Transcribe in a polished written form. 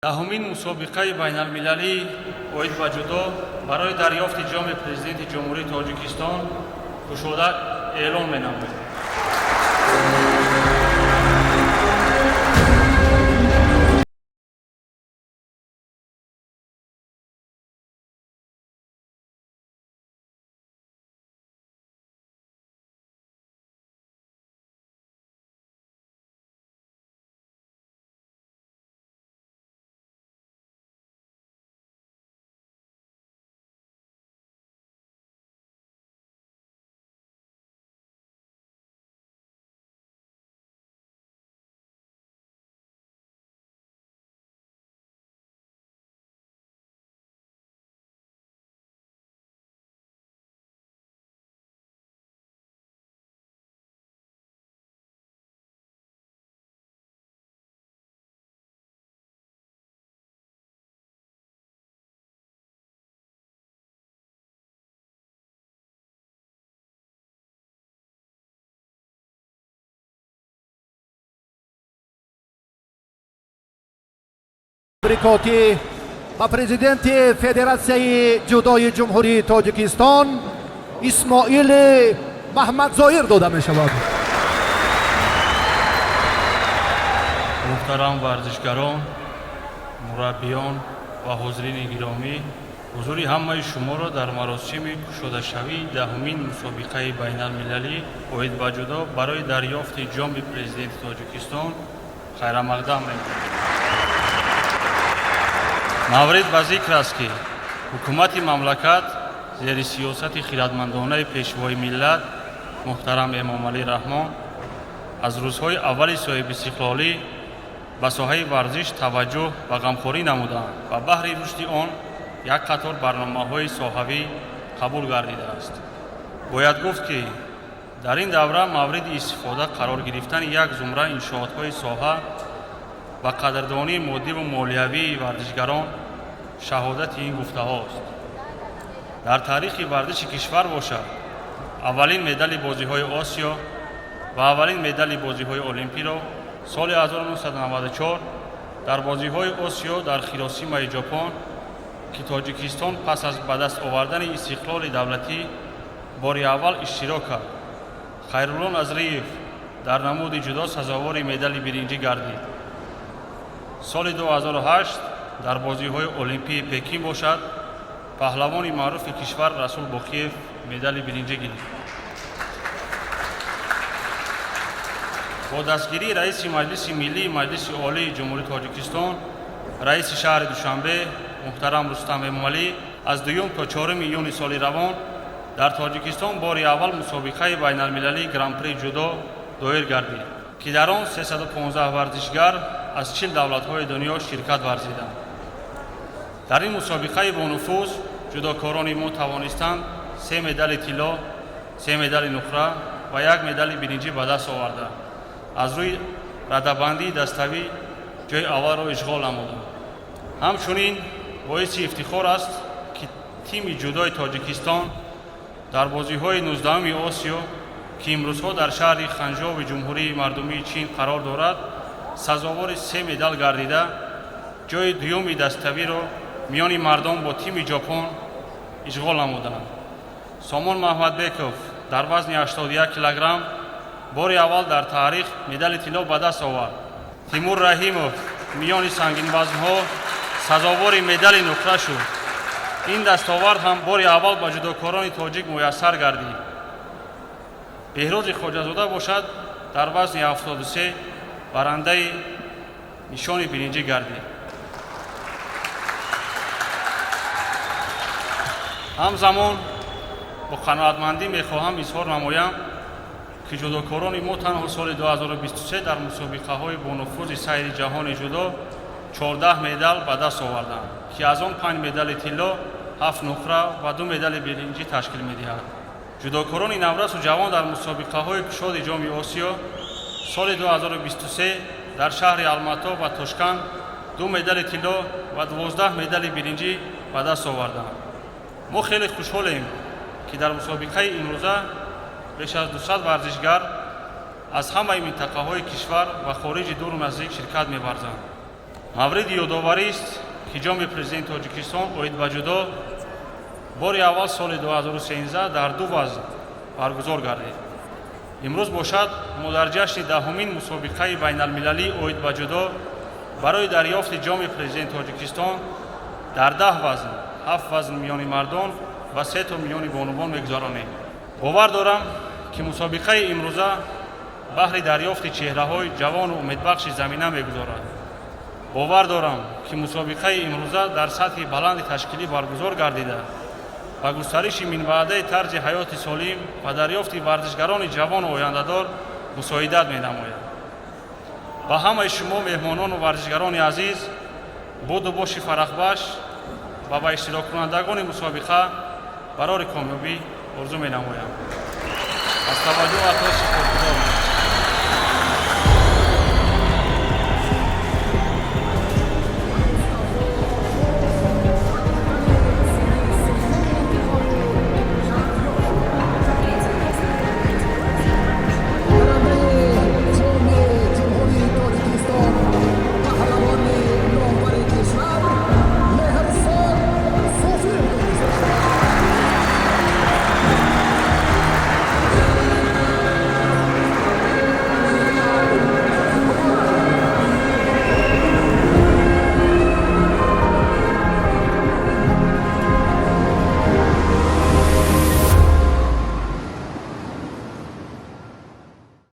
Даҳумин мусобиқаи байналмилалӣ оид ба ҷудо барои дарёфти ҷоми Президенти Ҷумҳурии Тоҷикистон кушода эълон менамоем. Табрикотӣ ба президенти Федератсияи ҷудои Ҷумҳурии Тоҷикистон Исмоили Маҳмадзоир дода мешавад. Муҳтарам варзишгарон, мураббиён ва ҳозирини гиромӣ, ҳузури ҳамаи шуморо дар маросими кушодашавии даҳумин мусобиқаи байналмилалӣ оид ба ҷудо барои дарёфти ҷоми Президенти Тоҷикистон хайрамақдам менамоям. Маврид ба зикр аст, ки ҳукумати мамлакат зери сиёсати хиратмандонаи Пешвои миллат муҳтарам Эмомалӣ Раҳмон аз рӯзҳои аввали соҳибистиқлолӣ ба соҳаи варзиш таваҷҷӯҳ ва ғамхорӣ намуданд ва баҳри рушди он як қатор барномаҳои соҳавӣ қабул гардидааст. Бояд гуфт, ки дар ин давра мавриди истифода қарор гирифтани як зумра иншоотҳои соҳа ва қадрдонии моддиву молиявии варзишгарон шаҳодати ин гуфтаҳост. Дар таърихи варзиши кишвар бошад, аввалин медали бозиҳои Осиё ва аввалин медали бозиҳои Олимпиро соли 1994 дар бозиҳои Осиё дар Хиросимаи Ҷопон, ки Тоҷикистон пас аз ба даст овардани истиқлоли давлатӣ бори аввал иштирок кард, Хайрулло Назриев дар намуди ҷудо сазовори медали биринҷӣ гардид. Соли 2008 дар бозиҳои Олимпии Пекин бошад, паҳлавони маъруфи кишвар Расул Боқиев медали биринҷӣ гирифт. Бо дастгирии раиси Маҷлиси Миллии Маҷлиси Олии Ҷумҳурии Тоҷикистон, раиси шаҳри Душанбе муҳтарам Рустам Эмомалӣ аз 2 то 4 июни соли равон дар Тоҷикистон бори аввал мусобиқаи байналмилалии Гран-при ҷудо доир гардид, ки дар он 315 варзишгар аз 40 давлатҳои дунё ширкат варзиданд. Дар ин мусобиқаи бонуфуз ҷудокорони мо тавонистанд се медали тилло, се медали нуқра ва як медали биринҷӣ ба даст оварда, аз рӯи радабандии даставӣ ҷои аввалро ишғол намуданд. Ҳамчунин боиси ифтихор аст, ки тими ҷудои Тоҷикистон дар бозиҳои 19-уми Осиё, ки имрӯзҳо дар шаҳри Ханжови Ҷумҳурии Мардумии Чин қарор дорад, сазовори се медал гардида, ҷои дуюми даставиро миёни мардон бо тими Ҷопон ишғол намуданд. Сомон Маҳмадбеков дар вазни 81 килограмм бори аввал дар таърих медали тилло ба даст овард. Тимур Раҳимов миёни сангинвазнҳо сазовори медали нуқра шуд. Ин дастовард ҳам бори аввал ба ҷудокорони тоҷик муяссар гардид. Беҳрӯзи Хоҷазода бошад, дар вазни 73 барандаи нишони биринҷӣ гардид. Ҳамзамон бо қаноатмандӣ мехоҳам изҳор намоям, ки ҷудокорони мо танҳо соли 2023 дар мусобиқаҳои бонуфузи сайри ҷаҳони ҷудо 14 медал ба даст оварданд, ки аз он 5 медали тилло, 7 нуқра ва 2 медали биринҷӣ ташкил медиҳад. Ҷудокорони наврасу ҷавон дар мусобиқаҳои кушоди ҷоми Осиё соли 2023 дар шаҳри Алмато ва Тошканд 2 медали тилло ва 12 медали биринҷӣ ба даст оварданд. Мо хеле хушҳолем, ки дар мусобиқаи имрӯза беш аз 200 варзишгар аз ҳамаи минтақаҳои кишвар ва хориҷи дуру наздик ширкат меварзанд. Мавриди ёдоварист, ки Ҷоми Президенти Тоҷикистон оид ба ҷудо бори аввал соли 2013 дар ду вазн баргузор гардид. Имрӯз бошад, мо дар ҷашни 10-умин мусобиқаи байналмилалӣ оид ба ҷудо барои дарёфти Ҷоми Президенти Тоҷикистон дар 10 вазн, ҳафт вазн миёни мардон ва се то миёни бонувон мегузаронем. Бовар дорам, ки мусобиқаи имрӯза баҳри дарёфти чеҳраҳои ҷавону умедбахши замина мегузорад. Бовар дорам, ки мусобиқаи имрӯза дар сатҳи баланди ташкилӣ баргузор гардида, ба густариши минбаъдаи тарзи ҳаёти солим ва дарёфти варзишгарони ҷавону ояндадор мусоидат менамояд. Ба ҳамаи шумо, меҳмонону варзишгарони азиз, буду боши фарахбахш ва ба иштироккунандагони мусобиқа барори комёбӣ орзу менамоям. Аз таваҷҷӯҳатон сипосгузорам.